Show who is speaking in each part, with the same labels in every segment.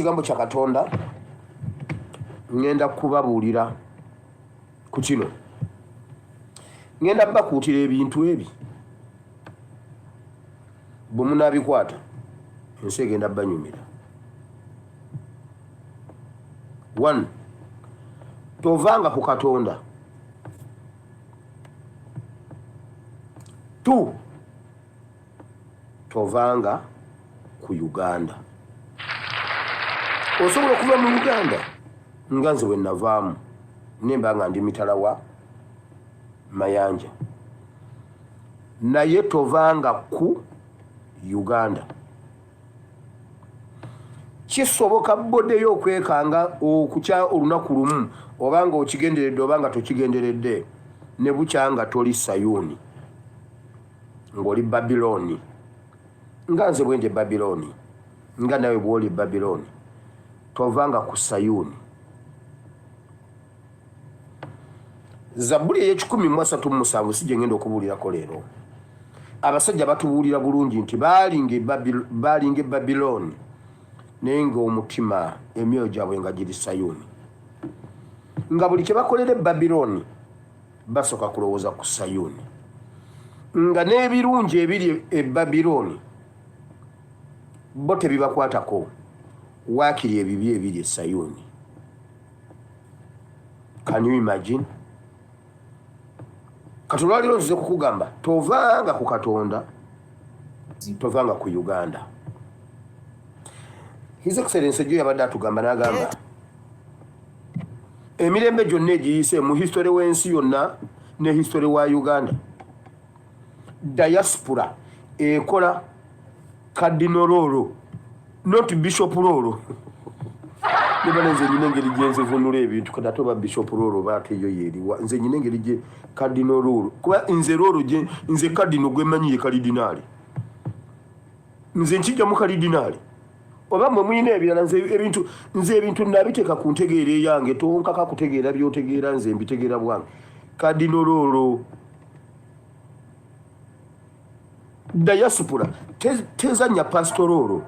Speaker 1: Ekigambo kya Katonda ŋŋenda kubabuulira ku kino. Ŋŋenda bakuutira ebintu ebi bwe munaabikwata ensi egenda banyumira. One, tovanga ku Katonda. Two, tovanga ku Uganda. Osobola okuva mu Uganda nga nze bwe navaamu nemba nga ndi mitala wa mayanja, naye tovanga ku Uganda. Kisoboka bodeyo okwekanga okukya olunaku lumu oba nga okigenderedde oba nga tokigenderedde ne bukya nga toli Sayuuni, ng'oli Babilooni, nga nze bwe ndi e Babilooni, nga nawe bw'oli e Babilooni. Tovanga ku Sayuuni. Zabbuli ey'ekikumi mu asatu mu musanvu si gye ngenda okubuulirako leero. Abasajja batubuulira bulungi nti baalinga e Babilooni, naye ng'omutima emyoyo gyabwe nga giri Sayuuni, nga buli kye bakolera e Babilooni basooka kulowooza ku Sayuuni, nga n'ebirungi ebiri e Babilooni bo tebibakwatako, waakiri ebibi ebiri e Sayuuni. Can you imagine? Kati olwaliro nzize kukugamba tovanga ku Katonda, tovanga ku Uganda. His Excellency jo yabadde atugamba n'agamba emirembe gyonna egiyise mu history w'ensi yonna ne history wa Uganda, diaspora ekola cardinal role, not bishop role. Nebana nze nyina engeri gye nzivunula ebintu kati ate oba bishop role oba ate yo yeriwa, nze nyina engeri gye cardinal role, kuba nze role gye nze cardinal gwe manyi ye kalidinaali, nze nkijja mu kalidinaali oba mwe mulina ebirala. Nze ebintu nze ebintu nabiteeka ku ntegeera eyange, tonkaka kutegeera by'otegeera, nze mbitegeera bwange. Cardinal role diaspora tezanya pastorolo,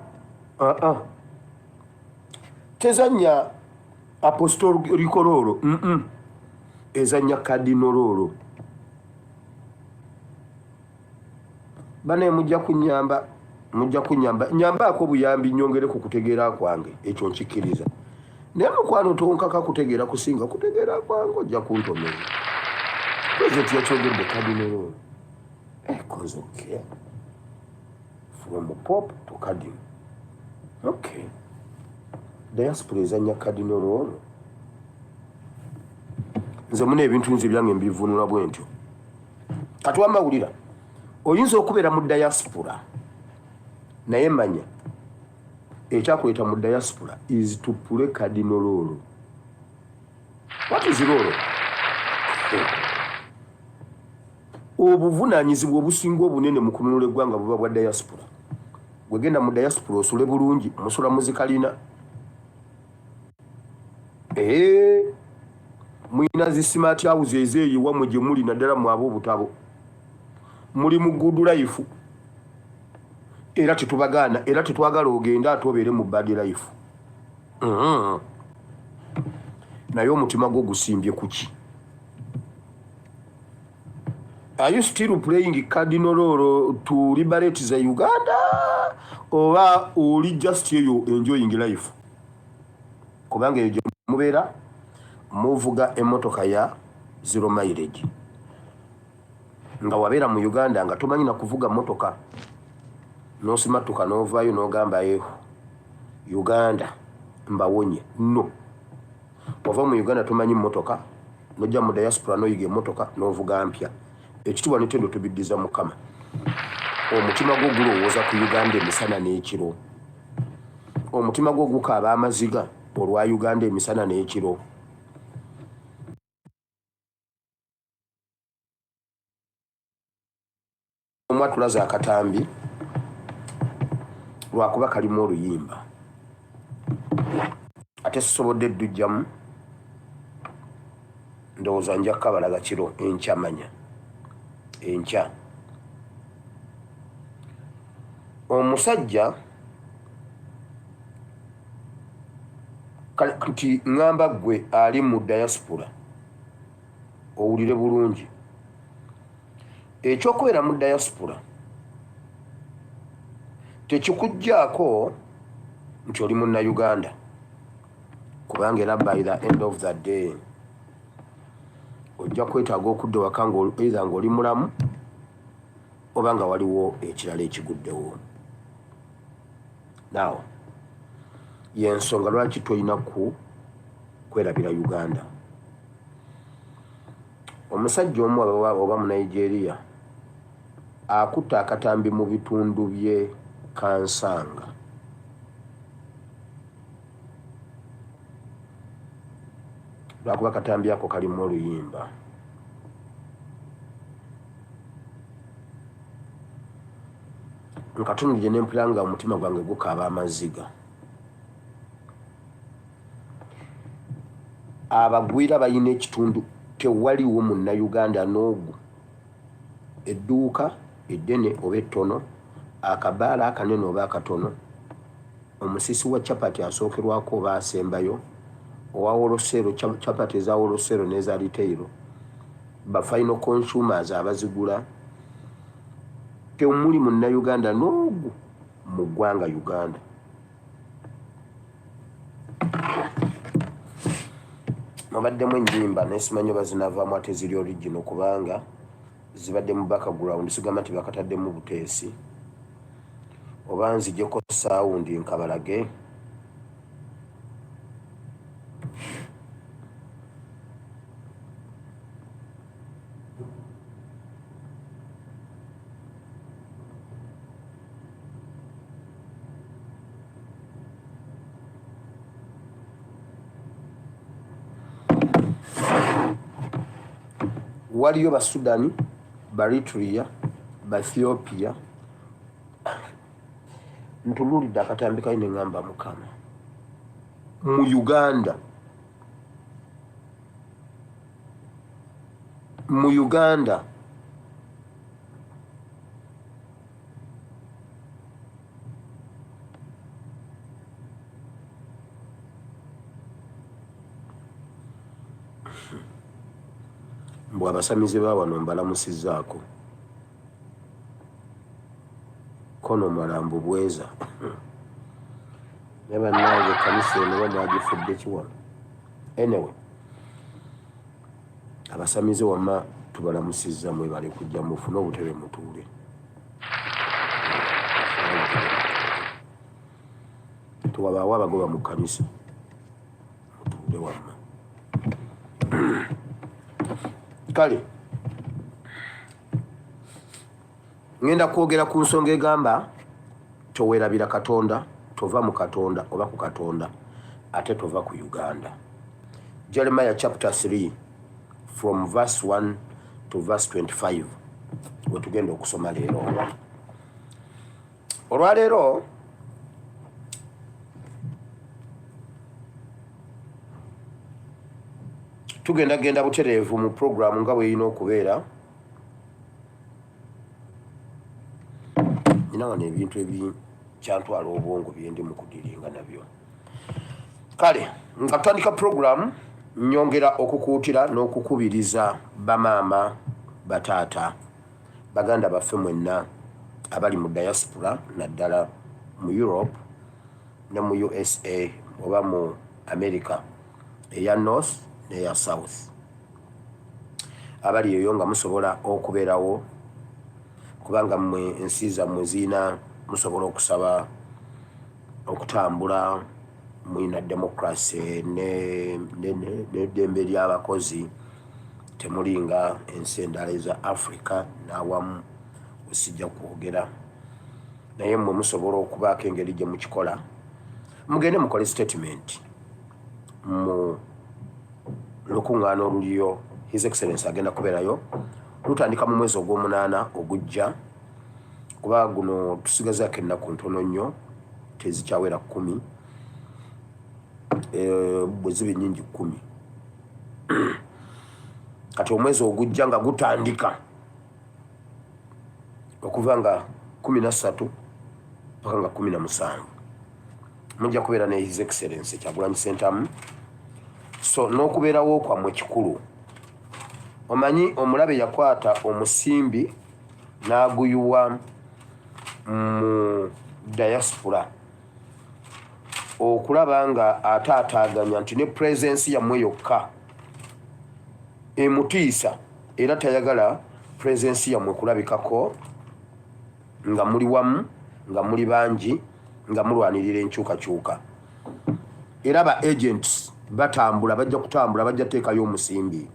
Speaker 1: tezanya apostolicololo, ezanya cardinalolo. Bane mujja kunyamba, mujja kunyamba, nyambaako obuyambi nyongere ku kutegeera kwange, ekyo nkikkiriza. Naye mukwano tonkaka kutegeera kusinga kutegeera kwange, ojja kuntomeza. Pulezidenti yakyogedde cardinalolo. Cause okay. From Pope to Cardinal. Okay. Diaspora ezanya cardinal role. Nze muna ebintu nze byange mbivunula bwentyo. Kati wamawulira oyinza okubeera mu diaspora naye manya ekyakuleeta mu diaspora is to play cardinal role. What is role? Obuvunaanyizibwa obusinga obunene mu kununula eggwanga buba bwa diaspora. Gwegenda mu diaspora osule bulungi, musula muzikalina. Mulina zi smart house ezeeyo ewammwe gye muli, naddala mwe ab'obutabo. Muli mu good life. Era tetubagaana, era tetwagala ogende ate obeere mu bad life. Naye omutima gwo gusimbye ku ki? Are you still playing cardinal role to liberate the Uganda? Oba oli just eyo enjoying life? Kubanga eyo gye mubeera muvuga emmotoka ya zero mileage. Nga wabeera mu Uganda nga tomanyi na kuvuga mmotoka, n'osimattuka n'ovaayo n'ogamba eho Uganda mbawonye. No. Wava mu Uganda tomanyi mmotoka, n'ojja mu diaspora n'oyiga emmotoka n'ovuga mpya. Ekitiibwa n'ettendo tubiddiza Mukama. Omutima gwo gulowooza ku Uganda emisana n'ekiro. Omutima gwo gukaaba amaziga olwa Uganda emisana n'ekiro. Omu atulaze akatambi lwakuba kalimu oluyimba ate sisobodde ddujjamu, ndowooza nja kukabalaga kiro enkya, manya enkya. Omusajja Nti ŋŋamba ggwe ali mu diaspora owulire bulungi. Eky'okubeera mu diaspora tekikuggyaako nti oli Munnayuganda, kubanga era by the end of the day ojja kwetaaga okudda ewaka either ng'oli mulamu oba nga waliwo ekirala ekiguddewo. Now y'ensonga lwaki tolina ku kwerabira Uganda. Omusajja omu oba mu Nigeria akutte akatambi mu bitundu by'e Kansanga. Lwakuba akatambi ako kalimu oluyimba. Nkatunulidde ne mpulira nga omutima gwange gukaaba amaziga. Abagwira balina ekitundu, tewaliwo Munnayuganda n'ogu, edduuka eddene oba ettono, akabaala akanene oba akatono, omusisi wa chapati asookerwako oba asembayo, owa woloseero, chapati eza woloseero n'eza retail, ba final consumers abazigula, temuli Munnayuganda n'ogu mu ggwanga Uganda. Mubaddemu ennyimba naye simanyi oba zinavaamu ate ziri original kubanga zibadde mu background, sigamba nti bakataddemu buteesi oba nzijeko sound nkabalage. Waliyo ba Sudan, ba Eritrea, ba Ethiopia. Ntunuulidde akatambi kali ne ŋŋamba Mukama, mu Uganda, mu Uganda mbu abasamize ba wano mbalamusizzaako kono malambu bweza naye bannange ekkanisa eno oba mwagifudde ki wano? Anyway, abasamize wamma tubalamusizza, mwebale kujja, mufune obutebe mutuule. Tewabaawo abagoba mu kkanisa, mutuule wamma. Kale ŋŋenda kwogera ku nsonga egamba towerabira Katonda, tova mu Katonda oba ku Katonda, ate tova ku Uganda. Jeremiah chapter 3 from verse 1 to verse 25 wetugenda okusoma leero. Olwaleero tugenda genda butereevu mu puroguramu nga bweyina okubeera. Nina wano ebintu ebikyantwala obwongo byendi mu kudiringa nabyo. Kale nga tutandika puroguramu, nyongera okukuutira n'okukubiriza bamaama, bataata, baganda baffe mwenna abali mu diaspora, naddala mu Europe ne mu USA oba mu America eya North n'eya South, abali eyo nga musobola okubeerawo, kubanga mmwe ensi zammwe zirina, musobola okusaba okutambula, mulina democracy n'eddembe ly'abakozi, temulinga ensi endala eza Africa n'awamu wesijja kwogera, naye mmwe musobola okubaako engeri gye mukikola. Mugende mukole statement mu lukuŋŋaana oluliyo, His Excellence agenda kubeerayo, lutandika mu mwezi ogw'omunaana ogujja, kuba guno tusigazaako ennaku ntono nnyo, tezikyawera 10, bwe ziba ennyingi 10. Kati omwezi ogujja nga gutandika okuva nga 13 paka nga 17. Mujja kubeera ne His Excellency Kyagulanyi Ssentamu, so n'okubeerawo kwammwe kikulu. Omanyi omulabe yakwata omusimbi n'aguyiwa mu diaspora okulaba nga ataataaganya nti ne presence yammwe yokka emutiisa, era tayagala presence yammwe kulabikako nga muli wamu, nga muli bangi, nga mulwanirira enkyukakyuka. Era ba agents batambula, bajja kutambula, bajja teekayo omusimbi.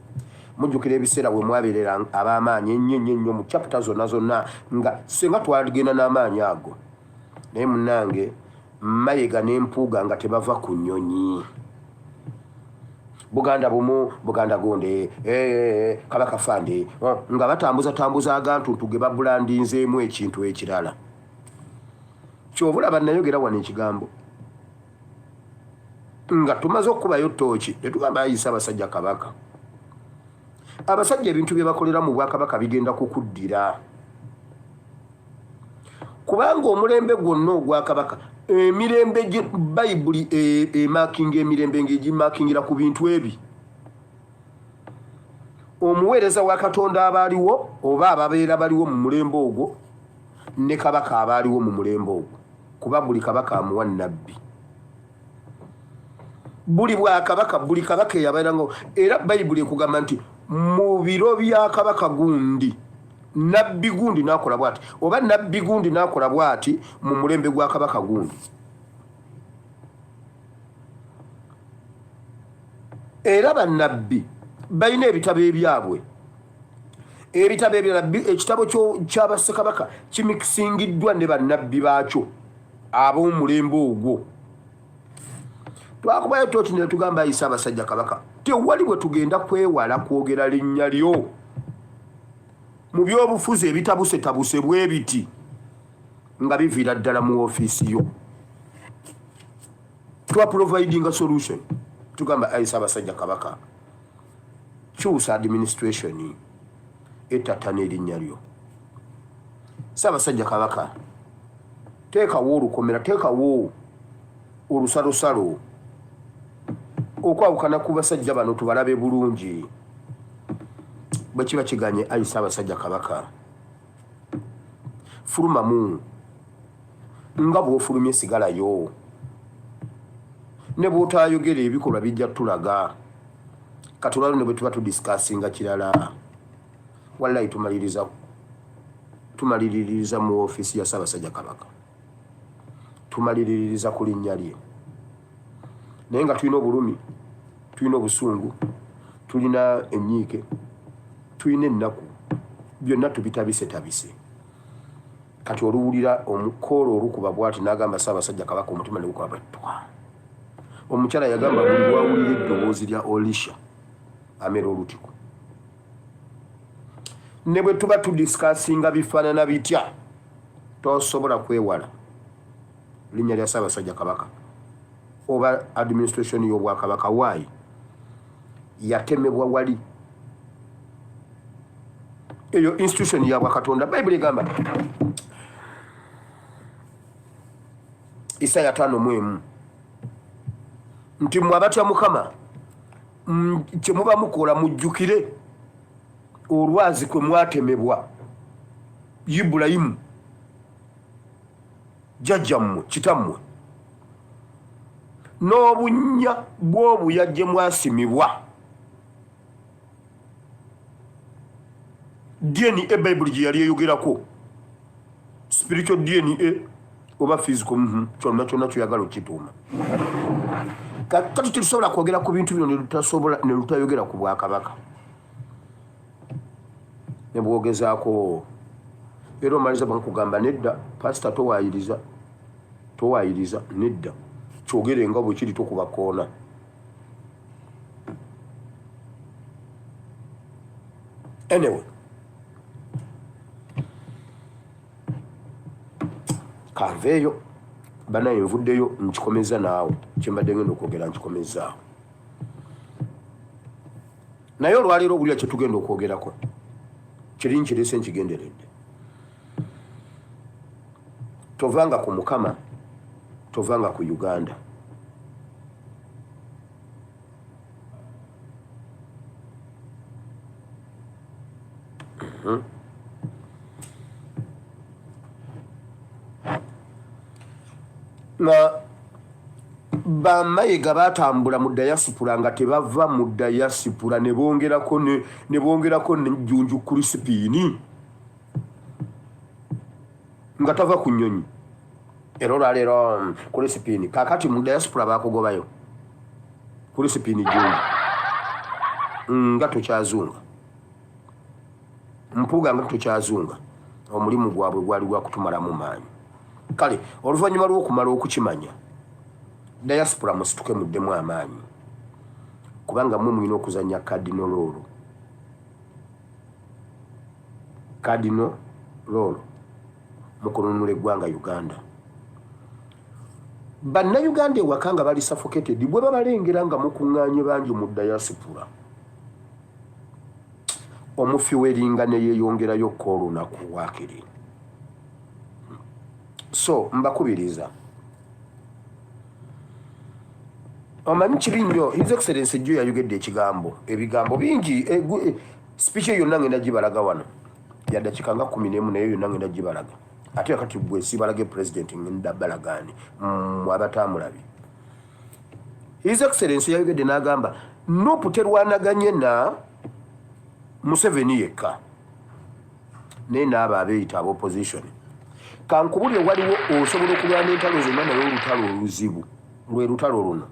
Speaker 1: Mujjukira ebiseera bwe mwabeerera ab'amaanyi ennyo ennyo ennyo mu chapter zonna zonna, nga singa twagenda n'amaanyi ago. Naye munnange, Mayiga n'Empuuga nga tebava ku nnyonyi. Buganda bumu, Buganda gonde, eh, Kabaka fande, oh, nga batambuza tambuza agantuntu ge babulandinzeemu ekintu ekirala. Kyova olaba nayogera wano ekigambo nga tumaze okukubayo ttooki ne tugamba ayi Ssaabasajja Kabaka, abasajja ebintu bye bakolera mu bwakabaka bigenda kukuddira, kubanga omulembe gwonna ogwa kabaka, emirembe gye Bayibuli emakinga emirembe ng'egimakingira ku bintu ebi omuweereza wa Katonda abaaliwo oba ababeera baliwo mu mulembe ogwo ne kabaka abaaliwo mu mulembe ogwo, kuba buli kabaka amuwa nnabbi, buli bwakabaka, buli kabaka eyabeerangawo. Era Bayibuli ekugamba nti mu biro bya kabaka gundi nabbi gundi n'akola bw'ati, oba nabbi gundi n'akola bw'ati mu mulembe gwa kabaka gundi. Era bannabbi balina ebitabo ebyabwe, ebitabo ebirala. Ekitabo kya bassekabaka kimikisingiddwa ne bannabbi baakyo ab'omulembe ogwo. Twakubayo tooki ne tugamba ayi Ssaabasajja Kabaka, tewali bwe tugenda kwewala kwogera linnya lyo mu byobufuzi ebitabusetabuse bwe biti nga biviira ddala mu ofiisi yo. Twa providinga solution, tugamba ayi Ssaabasajja Kabaka, kyusa administration etattana erinnya lyo. Ssaabasajja Kabaka, teekawo olukomera, teekawo olusalosalo okwawukana ku basajja bano tubalabe bulungi. Bwe kiba kiganye, ayi Ssaabasajja Kabaka, fulumamu nga bw'ofulumye, sigalayo. Ne bw'otaayogera, ebikolwa bijja tulaga. Kati olwalo ne bwe tuba tudisikasinga kirala, wallayi tumaliriza, tumaliririza mu ofiisi ya Ssaabasajja Kabaka, tumaliririza ku linnya lye. Naye nga tulina obulumi, tulina obusungu, tulina ennyiike, tulina ennaku, byonna tubitabisetabise. Kati oluwulira omukoolo olukuba bwati n'agamba Ssaabasajja Kabaka, omutima ne gukuba bwettwa. Omukyala yagamba buli lwawulira eddoboozi lya Olisha amera olutiko. Ne bwe tuba tudisikasinga bifaanana bitya, tosobola kwewala linnya lya Ssaabasajja Kabaka oba administration y'obwakabaka. Waayi yatemebwa wali eyo institution ya bwakatonda. Bayibuli egamba Isaya 51 nti mwe abatya Mukama, kye muba mukola mujjukire olwazi kwe mwatemebwa Ibulayimu jjajjammwe, kitammwe, n'obunnya bw'obuya gye mwasimibwa. DNA Bayibuli gye yali eyogerako, spiritual DNA oba physical, kyonna kyonna kyoyagala okituuma. Kati tetusobola kwogera ku bintu bino ne lutayogera ku bwakabaka ne bwogezaako. Era omaliza bwekugamba nedda, pasita, towaayiriza, towaayiriza, nedda, kyogere nga bwekiri, tokuba koona. Anyway, kanveeyo banaye, nvuddeyo, nkikomeza naawe kyembadde ngenda okwogera nkikomezaawo. Naye olwaleero obulira kyetugenda okwogerako kiri nkirese nkigenderedde. Tovanga ku Mukama. Tovanga ku Uganda. Na bamayiga batambula mu diaspora nga tebava mu diaspora, ne bongerako ne bongerako ne Jjunju Crispin nga tava ku nnyonyi. Era olwaleero Crispin kakati mu diaspora bakugobayo Crispin Jjunju nga tokyazunga, Mpuuga nga tokyazunga. Omulimu gwabwe gwali gwa kutumalamu maanyi. Kale oluvannyuma lw'okumala okukimanya, diaspora musituke muddemu amaanyi, kubanga mmwe mulina okuzannya cardinal role. Cardinal role mu kununula eggwanga Uganda. Bannayuganda ewaka nga bali suffocated bwe babalengera nga mukuŋŋaanye bangi mu diaspora, omufi w'eringa ne yeeyongerayo ko olunaku waakiri. So mbakubiriza, omanyi kibi nnyo. His Excellence jjo yayogedde ekigambo, ebigambo bingi. Speech yonna ngenda gibalaga wano ya dakiika nga 11, naye yonna ngenda gibalaga. Ate kati gwe sibalage president, ngenda balagaani mmwe abatamulabye? His Excellence yayogedde n'agamba NUP terwanaganye na Museveni yekka, naye naabo abeeyita aba opposition. Kankubulye, waliwo osobola okulwana entalo zonna, naye olutalo oluzibu lwe lutalo luno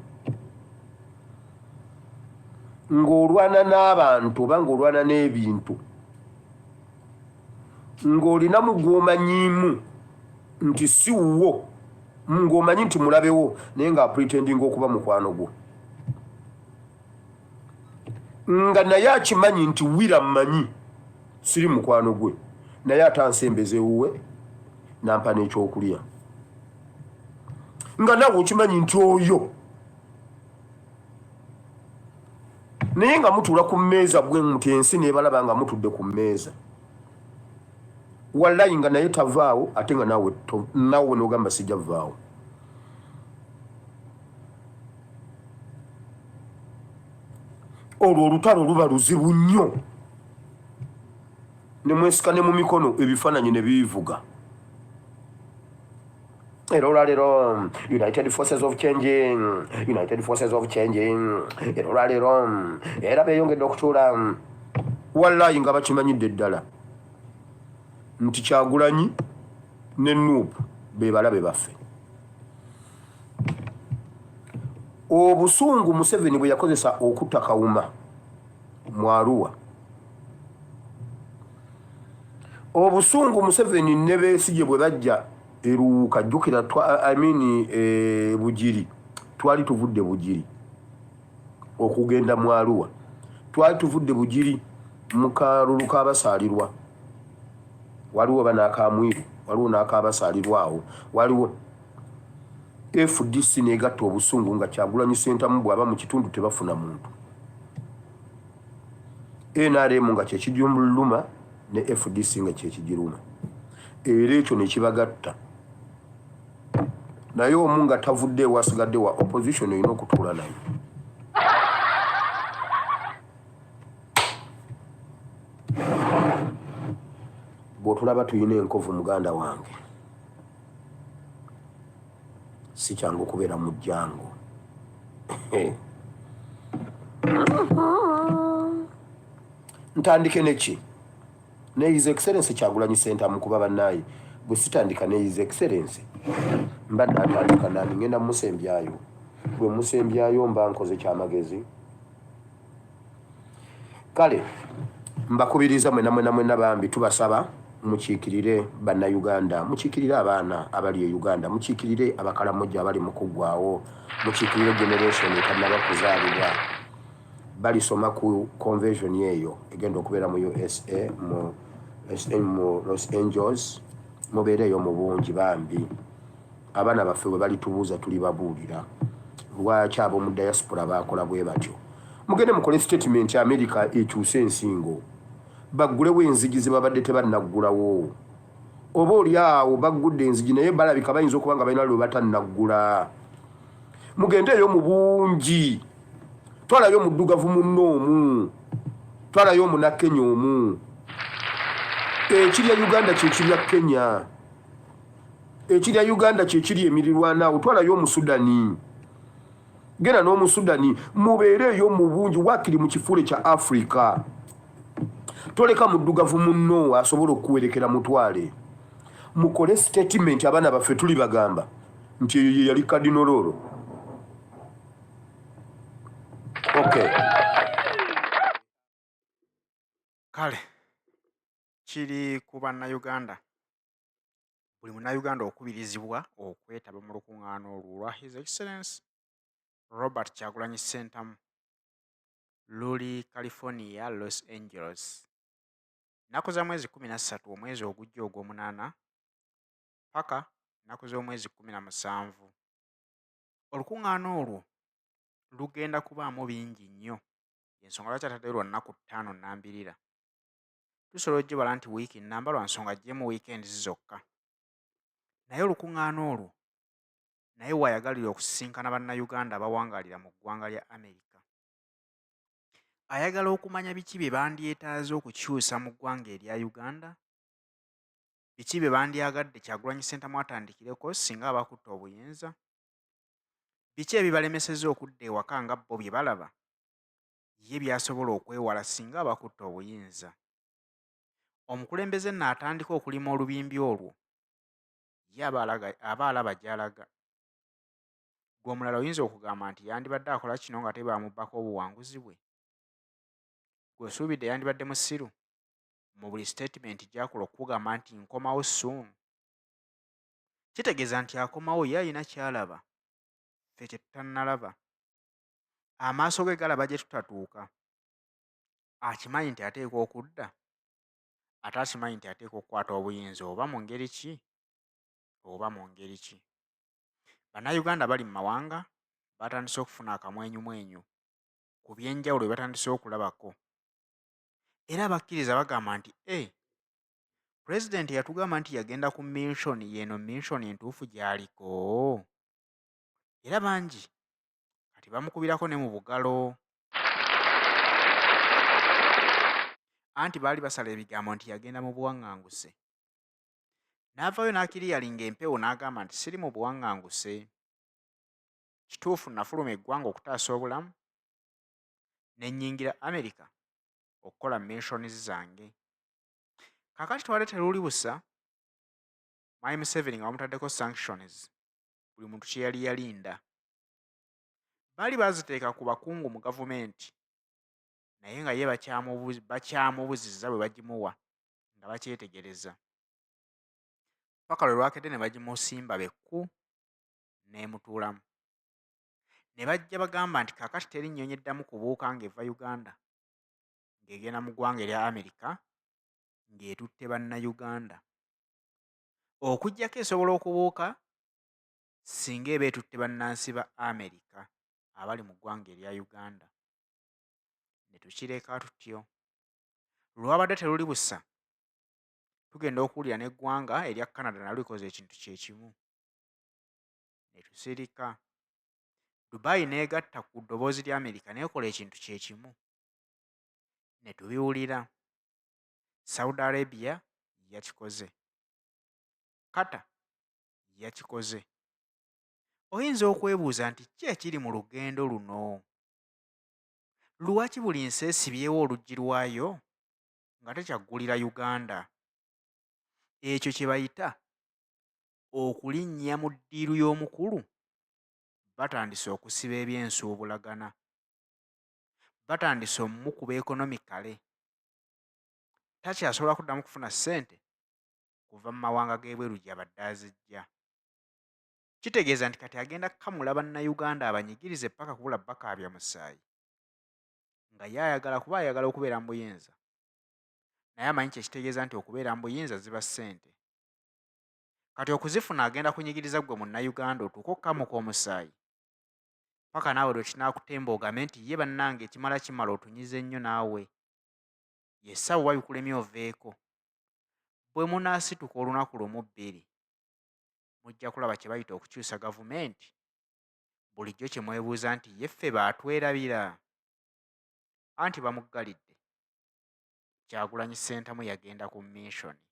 Speaker 1: ng'olwana n'abantu oba ng'olwana n'ebintu ng'olinamu gw'omanyiimu nti si wuwo, ng'omanyi nti mulabewo, naye ng'apretendinga okuba mukwano gwo, nga naye akimanyi nti wira mmanyi siri mukwano gwe, naye ate ansembeza ewuwe nampa n'ekyokulya, nga naawe okimanyi nti oyo, naye nga mutuula ku mmeeza bwe muti, ensi neebalaba nga mutudde ku mmeeza, wallayi nga naye tavaawo, ate nga naawe naawe n'ogamba sijja vaawo. Olwo olutalo luba luzibu nnyo, ne mwesika ne mu mikono, ebifaananyi ne bivuga. Era olwaleero United Forces of Change, United Forces of Change, era olwaleero era beeyongedde okutuula, wallayi nga bakimanyidde ddala nti Kyagulanyi ne NUP be balabe baffe. Obusungu Museveni bwe yakozesa okutta Kawuma mu Arua, obusungu Museveni ne Besigye bwe bajja eruwuka, jjukira, I mean, Bugiri, twali tuvudde Bugiri okugenda mu Arua, twali tuvudde Bugiri mu kalulu k'abasaalirwa, waliwo oba n'akamwiru, waliwo n'akabasaalirwa awo, waliwo FDC negatta obusungu nga Kyagulanyi Sentamu bw'aba mu kitundu tebafuna muntu, NRM nga kyekijuluma ne FDC nga kyekigiruma, era ekyo nekibagatta. Naye omu nga tavudde ewasigadde wa opposition olina okutuula naye. Bw'otulaba tulina enkovu, muganda wange, si kyangu okubeera mu jjangu. Ntandike neki? Ne His Excellence Kyagulanyi Sentamu, kuba bannaaye bwe sitandika ne His Excellence mba natandika nani? Ngenda musembyayo, bwe musembyayo mba nkoze kyamagezi. Kale mbakubiriza mwena mwena mwena, bambi tubasaba mukiikirire Bannayuganda, mukiikirire abaana abali e Uganda, mukiikirire Abakalamoja abali mu kuggwawo, mukiikirire generation etannaba kuzaalibwa. Balisoma ku convention eyo egenda okubeera mu USA, mu Los Angeles. Mubeereeyo mu bungi bambi. Abaana baffe bwe balitubuuza, tulibabuulira lwaki ab'omu diaspora baakola bwe batyo. Mugende mukole statement, America ekyuse ensingo, baggulewo enzigi ze babadde tebannaggulawo. Oba oli awo baggudde enzigi naye balabika bayinza okuba nga balina lwe batannaggula. Mugendeeyo mu bungi, twalayo omuddugavu munno omu, twalayo omunakenya omu. Ekirya Uganda kyekirya Kenya, ekirya Uganda kyekiri emirirwano awo. Twalayo Omusudani, genda n'Omusudani, mubeereeyo mu bungi, waakiri mu kifuule kya Afrika. Toleka muddugavu munno asobola okukuwerekera, mutwale mukole statement. Abaana baffe tuli bagamba nti eyo ye yali Cardinal Roro. Okay.
Speaker 2: Kale kiri ku Bannayuganda, buli Munnayuganda okubirizibwa okwetaba mu lukuŋŋaana olwo olwa His Excellence Robert Kyagulanyi Ssentamu. Luli California, Los Angeles, nnaku za mwezi 13 omwezi ogujja ogw'omunaana paka nnaku z'omwezi 17. Olukuŋŋaana olwo lugenda kubaamu bingi nnyo, ensonga lwaki ataddeyo lwa nnaku 5 nnambirira. Tusobola ogibala nti wiiki nnamba lwa nsonga aggyemu weekends zokka. Naye olukuŋŋaana olwo naye waayagalira okusisinkana Bannayuganda abawangaalira mu ggwanga lya Amerika. Ayagala okumanya biki bye bandyetaaze okukyusa mu ggwanga erya Uganda, biki bye bandyagadde Kyagulanyi Ssentamu atandikireko singa aba akutte obuyinza, biki ebibalemesezza okudda ewaka nga bo bye balaba ye by'asobola okwewala singa aba akutte obuyinza. Omukulembeze nno atandika okulima olubimbi olwo ye aba alaba gy'alaga. Ggwe omulala oyinza okugamba nti yandibadde akola kino nga tebaamubbako obuwanguzi bwe? Ggwe osuubidde yandibadde musiru mu buli sitatimenti gy'akola okukugamba nti nkomawo soon? Kitegeeza nti akomawo ye alina ky'alaba ffe kye tutannalaba. Amaaso ge galaba gye tutatuuka. Akimanyi nti ateekwa okudda, ate akimanyi nti ateekwa okukwata obuyinza oba mu ngeri ki oba mu ngeri ki. Bannayuganda bali mu mawanga batandise okufuna akamwenyumwenyu ku by'enjawulo bye batandise okulabako. Era abakkiriza bagamba nti e pulezidenti yatugamba nti yagenda ku mission, y'eno mission entuufu gy'aliko. Era bangi kati bamukubirako ne mu bugalo. Anti baali basala ebigambo nti yagenda mu buwaŋŋanguse. N'avaayo n'akiriyalinga empewo n'agamba nti siri mu buwaŋŋanguse. Kituufu nafuluma eggwanga okutaasa obulamu, ne nnyingira Amerika okukola missions zange. Kaakati twali teruli busa, Mwami Museveni nga bamutaddeko sanctions buli muntu kye yali yalinda. Baali baaziteeka ku bakungu mu gavumenti naye nga ye bakyamubuzizza bwe bagimuwa nga bakyetegereza. Paka lwe lwakedde ne bagimusimba bekku n'emutuulamu. Ne bajja bagamba nti kaakati teri nnyonyi eddamu kubuuka ng'eva Uganda ng'egenda mu ggwanga erya Amerika ng'etutte Bannayuganda. Okuggyako esobola okubuuka singa eba etutte bannansi ba Amerika abali mu ggwanga erya Uganda. Ne tukireka tutyo. Lwabadde teruli busa, tugenda okuwulira n'eggwanga erya Canada nalyo likoze ekintu kye kimu. Ne tusirika. Dubai n'egatta ku ddoboozi lya Amerika n'ekola ekintu kye kimu. Ne tubiwulira. Saudi Arabia yakikoze. Qatar yakikoze. Oyinza okwebuuza nti ki ekiri mu lugendo luno? Lwaki buli nsi esibyewo oluggi lwayo nga tekyaggulira Uganda? Ekyo kye bayita okulinnya mu ddiiru y'omukulu. Batandise okusiba ebyensuubulagana. Batandise omukuba economically. Takyasobola kuddamu kufuna ssente kuva mu mawanga g'ebweru gy'abadde azijja. Kitegeeza nti kati agenda kukamula Bannayuganda abanyigirize paka kubula bakaabya musaayi. Nga ye ayagala kuba ayagala okubeera mu buyinza. Naye amanyi kye kitegeeza nti okubeera mu buyinza ziba ssente. Kati okuzifuna agenda kunyigiriza ggwe Munnayuganda otuuke okukamuka omusaayi. Paka naawe lwe kinaakutemba ogambe nti ye bannange ekimala kimala otunyize nnyo naawe. Ye ssaawa oba bikulemye oveeko. Bwe munaasituka olunaku lumu bbiri, mujja kulaba kye bayita okukyusa gavumenti. Bulijjo kye mwebuuza nti ye ffe baatwerabira? Anti bamuggalidde. Kyagulanyi Ssentamu yagenda ku minshoni.